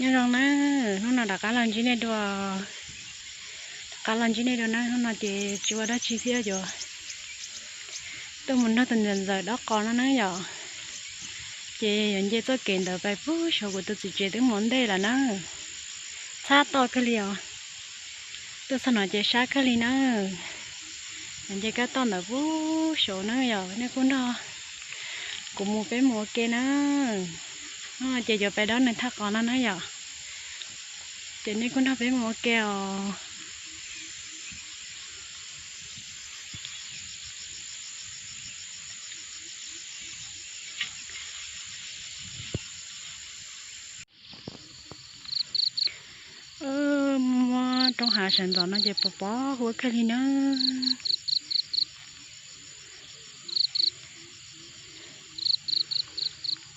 Nyob zoo na, hnub no rov qab los ntsib nej dua, rov qab los ntsib nej dua na, hnub no ces tsis ua dab tsi thiab yuav tuaj mus nrog tus ntxawm ntxawm dob qos no na yom. Ces yuav nce txoj kev ntawd pais puag saum kuv tus txiv tsev twb mus ua ntej lawm na. Txhab toj kawg li os. Tuaj txog no ces sab kawg li na. Yuav nce kab toj ntawd puag saum na yom, nej kuj nrog kuv mus peb mus ua ke na. Hnub no ces yuav pais dob nws thaj qos no na yom. Ces nej kuj nrog peb mus ua ke os. Muab roob hav sawv ntxov no ces pos pos huab kawg li na.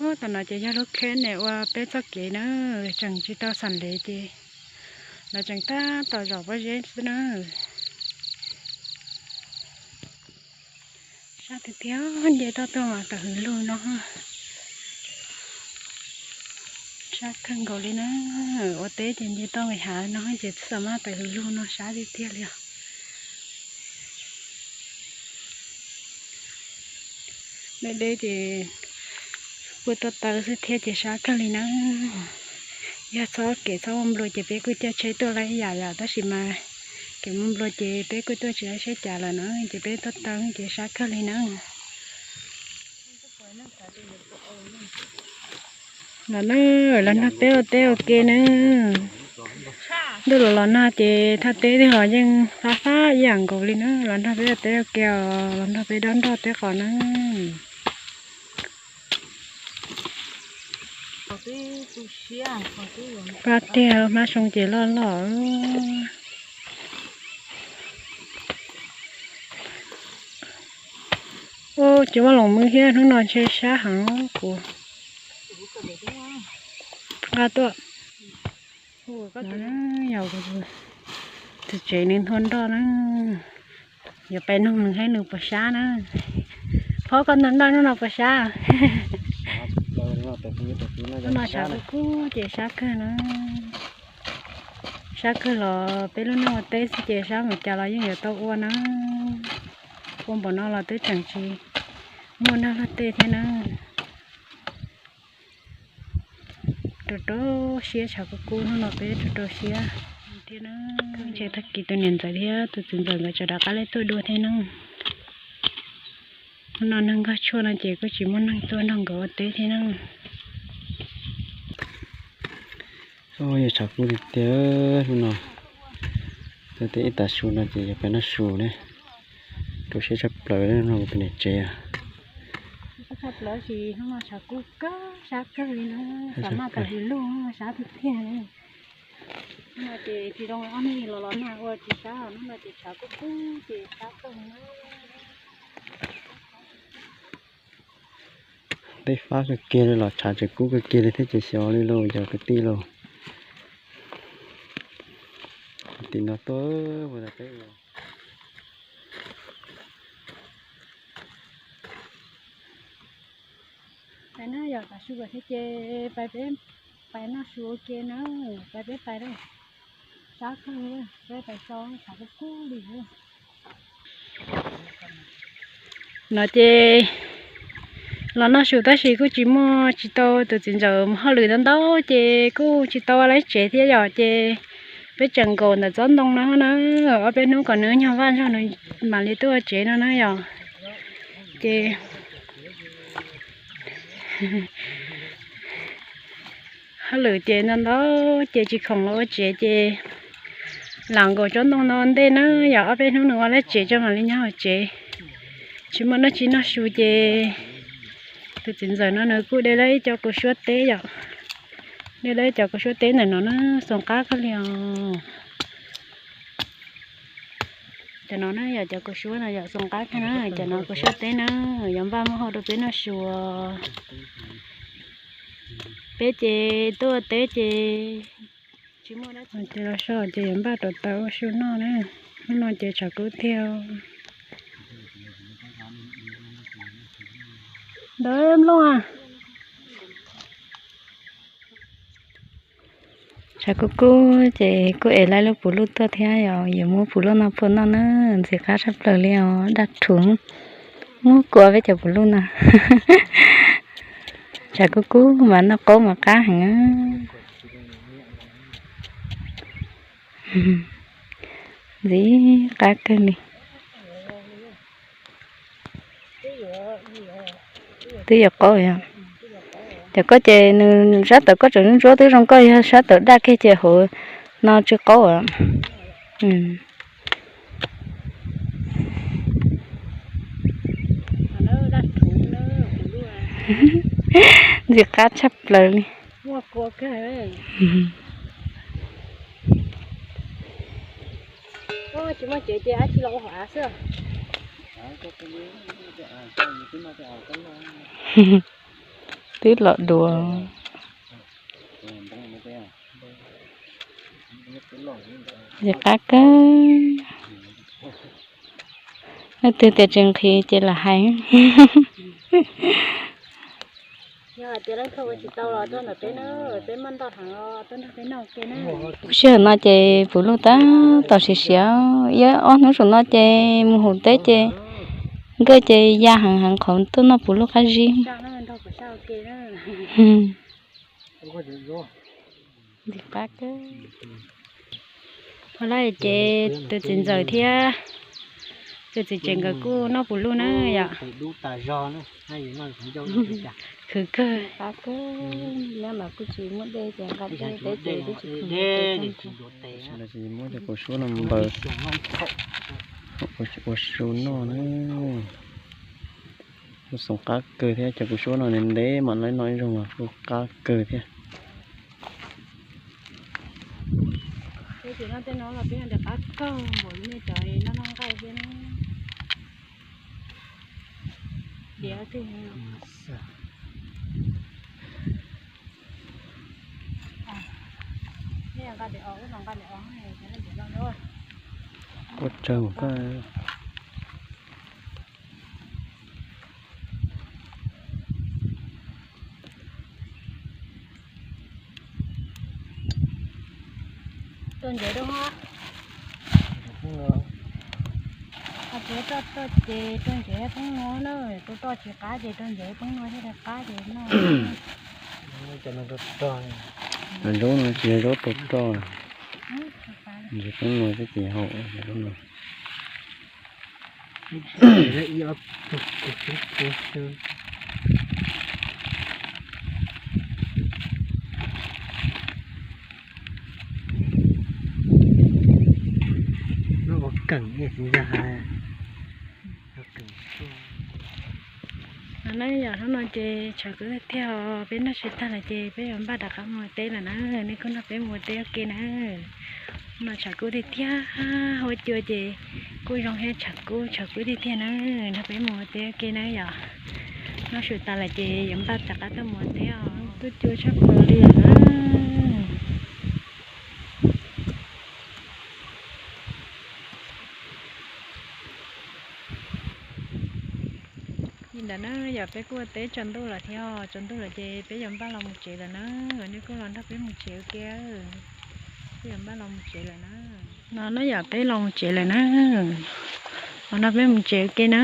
Ub, tam no ces yog lub kheb ne ua peb txoj kev na, tseem tsis tau xam ntev ces lawv tseem tab tom zom pob zeb xwb na. Sab tiag tiag, nce toj tuaj mas tawm hws lug no. Sab kawg nkaus li na, ua teb ces nce toj nqis hav no ces txawm mas tawm hws lug no sab tiag tiag li os. Deb deb ces kuj tuaj taw xwb thiab ces sab kawg li na. Yog txhob kev txhob muaj nplua ces peb kuj caij tsheb tuaj lawm ib yam yom, tab sis mas kev muaj nplua ces peb kuj tuaj tsis laib siab cas lawm na, ces peb tuaj taw ces sab kawg li na. Los na, los nrog peb ua teb ua ke na. Ntuj los los nag ces thaj teb twg los yeej fab fab ib yam nkaus li na, los nrog peb ua teb ua ke os, los nrog peb dob nroj teb qos na. Fab tiag, hmab soo ces loj loj. Ub, tsis muaj loos mwb thiab, hnub no ntshe sab heev kuv nqa tuaj. Yog tus tsev nws nthua nroj na, yuav pais noog nws saib nws puas sab na. Phob, koj nthua nroj hnub no puas sab? Hnub no tshav kub kub ces sab kawg na. Sab kawg los peb lub neej ua teb xwb ces sab mus cas los yeej yuav tau ua na. Ua npaum no los twb tseem tsis muaj nag luaj tej thiab na. Rau rau siab, tshav kub kub hnub no peb rau rau siab thiab na. Ntshe tag kis tus niam ntxawm thiab tus txiv ntxawm nkawd tseem rov qab leb tuaj dua thiab na. Hnub no neeg nkag tshuaj no ces kuj tsis muaj neeg tuaj nrog nkawd ua teb thiab na. Yog tshav kub tiag tiag hnub no. Tau tej ib tag su no ces yog peb noj su ne. Rau siab tshaj plaws no kuv tus niam tsev. Tshaj plaws sis hnub no tshav kub kawg, sab kawg li na. Xav maj tawm hws lug, sab tiag tiag. Hnub no ces tsis zoo ob hnub los los nag ua tsis sab, hnub no ces tshav kub kub ces sab kawg li na. Tej fab kawg kiag li los tshav tseem kub kawg kiag li thiab ces xyov li lauj cov kwv tij lauj. Tim no tuaj ua teb ua. Pais na, yog tas su thiab ces pais peb pais noj su ua ke na, pais peb pais na. Sab kawg li, peb pais so tshav kub kub li. No ces los noj su tab sis kuj tsis muaj, tsis tau tus txiv ntxawm hauj lwm ntau ntau ces kuj tsis tau ua lawm tsev thiab yom, ces peb tseem nkaum ntawm tsob ntoo no na, ob peb hnub kom nws nyog vaj ntsog nws mam li tuaj ua tsev no na yom. Ces hauj lwm ces ntau ntau ces tsis khoom los ua tsev ces lam nkaum tsob ntoo no ntej na, yog ob peb hnub nws ua lawm tsev tso mam li nyob hauv tsev. Tsis muaj dab tsi noj su ces tus txiv ntxawm no nws kuj de lawm ib co kuv suab teb yom, de lawm ib co kuv suab teb ntawm no na, xoom qab kawg li os. Cov no na yog cov kuv suab no yom, xoom qab kawg na, cov no kuv suab teb na, yuav npaj muab hau rau peb noj su. Peb ces tuaj teb ces tsis muaj dab tsi los so ces yuav npaj rau taws ua su noj na. Hnub no ces tshav kub tiag. Ntawd nplooj a. Tshav kub kub ces kuj ev lawv lub puv luj tuaj thiab, yog yuav muab puv luj no phua noj na, ntxim qab tshaj plaws li os, daj rhuv. Muab kua peb cov puv luj no. Tshav kub kub mas noj qaub mas qab heev. Ntxim qab kawg li. Twb yuav qaub os. Cov koj ces nws sab tawm koj tseem ntsuab twb zoo, koj yog sab tawm daj kiag ces hauv no tsis qaub os. Ntxim qab tshaj plaws li. Twb los dua. Ntxim qab kawg. Leej twg tias tsis nqhis ces lam hais. Lub sij hawm no ces puv luj tab tom siav siav, ib ob hnub saum no ces mus hauv teb ces nkawj ces ya heev heev qhov tuaj noj puv luj qab zib. Ntxim qab kawg. Ho lawm ces tus txiv ntxawm thiab tus txiv tsev nkawd kuj noj puv luj na yom. Khwv kawg. Nyob mas kuj tsis muaj dej ces nqa dej peb ces twb tsis khwv. Muab cov kaus suab no npaws, ua su noj na. Kuj xoom qab kawg thiab, cov kaus suab no ntev ntev mam li noj ib zaug mas kuj qab kawg thiab. Peb ces noj tej no los peb noj qab kawg npaum li nej cov noj noj nqaij thiab na. Diav twg. Ua tsaug koj. Rau ntsev rau, tsis toj toj ces rau ntsev poob no na, tus toj tsis qab ces rau ntsev poob no thiaj li qab ces noj. Zaub no tsis yog zaub tau roj, ntsev poob no xwb ces haum zaub no. No yog hnub no ces tshav kub tiag tiag, peb noj su tag lawm ces peb yuav npaj rov qab mus teb lawm na, nej kuj nrog peb mus ua teb ua ke na. Hnub no tshav kub tiag tiag, huab cua ces kuj zoo thiab, tshav kub tshav kub tiag tiag na, nrog peb mus ua teb ua ke na yom. Noj su tas lawm ces yuav npaj rov qab tuaj mus ua teb os, kuj cua tshaj plaws li lawm na. Li ntawd na yom, peb kuj ua teb tsaus ntuj lawm thiab, tsaus ntuj lawm ces peb yuav npaj los mus tsev lawm na, nej kuj los nrog peb mus tsev ua ke, peb yuav npaj los mus tsev lawm na. No na yom, peb los mus tsev lawm na, los nrog peb mus tsev ua ke na.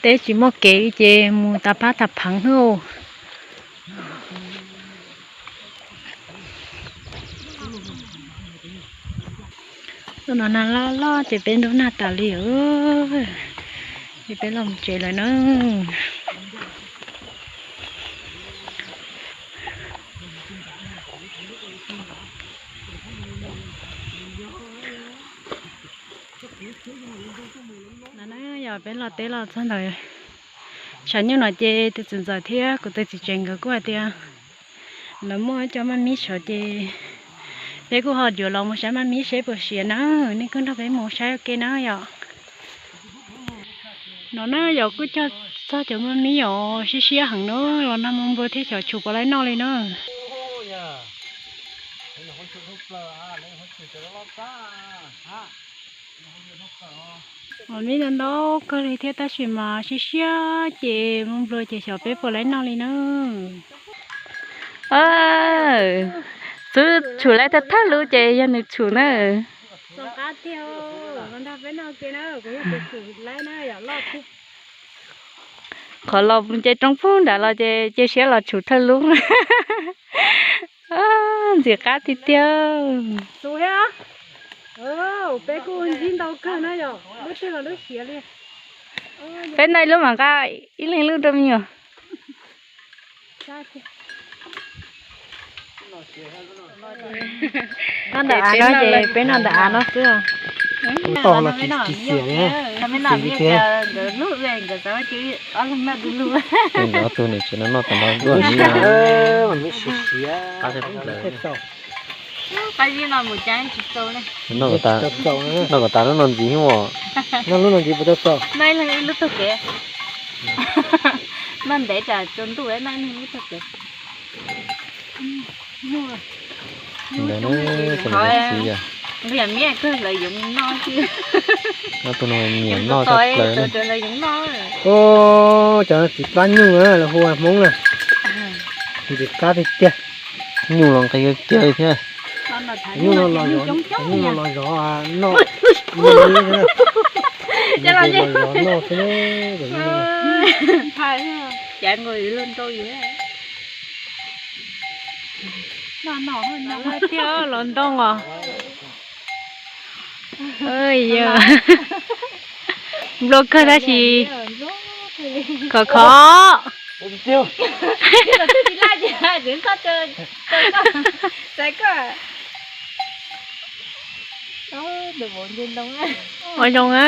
Teb tsis muaj kev ces mus tas phab tas pheev xwb. Tus no nag loj loj ces peb ntub nag tas li os, ces peb los mus tsev lawm na. No na yog peb los teb los txog ntawm tshav nyuj no ces tus txiv ntxawm thiab kuv tus txiv tsev nkawd kuj hais tias lawv muaj cov maj mib sov ces peb kuj ho yuav los mus saib maj mib seb puas siav na, nej kuj nrog peb mus saib ua ke na yom. No na yog kuj cog txog cov maj mib os, siab siab heev na, los nag hmo npua thiab xyov tshum puas laib noj li na. Mas me ntau ntau kawg li thiab tab sis mas siab siab ces mus nplua ces xyov peb puas laib noj li na. Xub tshum laib thawj thawj lub ces yog nws tshum na. Qhov los nce roob pug nrad los ces cia siab los tshum thawj lub. Ntxim qab tiag tiag. Peb kuj ntsib ntau kawg na yom, lub twg los lub siav li. Peb noj ib lub mas nqa ib leeg lub rau me nyuam. Noj ntawm av no ces peb noj ntawm av no xwb. Tau los tsis tsis xiam li, xiam li thiab. Ntawm ob tug nws tsis noj tau no duaj li no. Noj kom tas lub no ntxiv os. Noj lub no ntxiv puas tau txaus? Noj ib leeg ib lub tag kev. Noj ntev tsam tsaus ntuj noj ib leeg ib lub tag kev. Ntawd na, tus niam txiv yog. Nws yam miab kawg lawv yoov noj xwb. Noj tus no nyiam noj tshaj plaws. Cov txiv plab nyuj na, lawv hu ua Hmoob na. Ntxim qab tiag tiag. Nyuj los nqis kiag li thiab. Nyuj no los zov, nyuj no los zov noj. Los zov noj xwb. Tiag los ntoo os. Nplua kawg tab sis khov khov. Ua zoo na.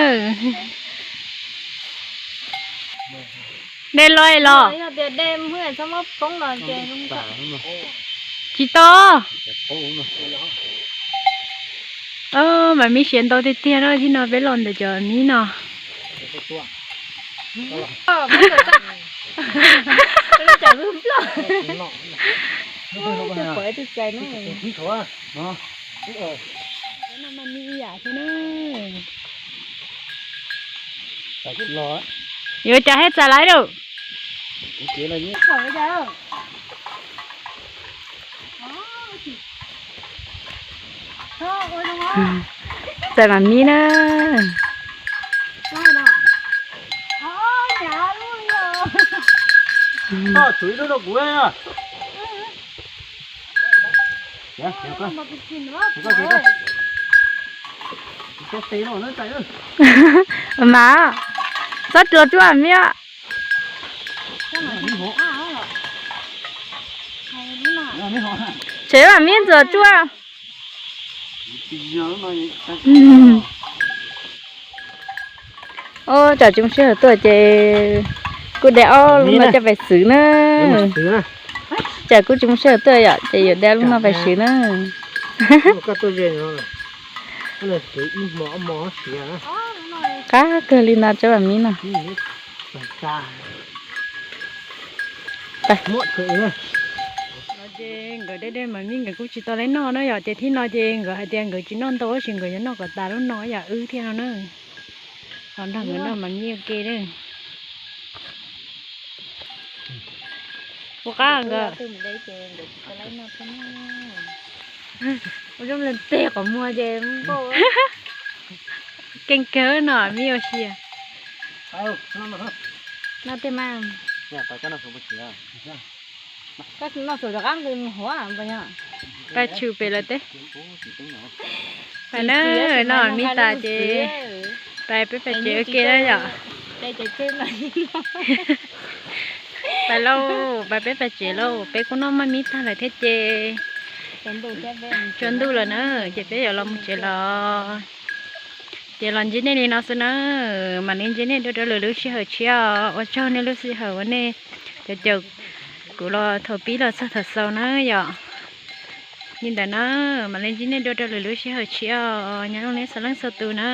Dej loj los? Tsis tau. Mas mib siav ntau tiag tiag na, thiab no peb los ntawm cov mib no. Yuav cas thiaj txais lawm lauj. Txais mas mib na. Mas txhob tsuas tsuaj mib. Tsev mas mib ntxuav tsuaj. Ua cas tsis muaj sij hawm tuaj ces kuj de ob lub no coj pais xwv na. Cas kuj tsis muaj sij hawm tuaj yom, ces yuav de ob lub no pais xwv na. Qab kawg li no tsob mas mib no. Ces nkawd de de mas mib nkawd kuj tsis tau laib noj na yom, ces thib no ces nkawd hais tias nkawd tsis noj ntau tab sis nkawd yuav noj kom tas lub no yam wb thiab no na. Ho nrog nkawd noj mas mib ua ke na. Ua qab nkawd ua zoo li tej qhov muag ces keej kawg no mib ua si. Noj tej mas. Koj noj txuas rov qab nqis mus hauv npa yog. Pais tshwm pem lawm teb. Pais na, noj mib tas ces pais peb pais tsev ua ke na yom. Pais lauj, pais peb pais tsev lauj, peb kuj noj maj mib tag lawm thiab ces tsaus ntuj lawm na, ces peb yuav los mus tsev los. Ces los ntsib nej li no xwb na, mam li ntsib nej dua rau lwm lub sij hawm tshiab os. Ua tsaug nej lub sij hawm uas nej caum caum kuv los thaum pib los txog thaum xaus na yom. Li ntawd na, mam li ntsib nej dua rau lwm lub sij hawm tshiab os, nyob zoo nej txhua leej txhua tus na.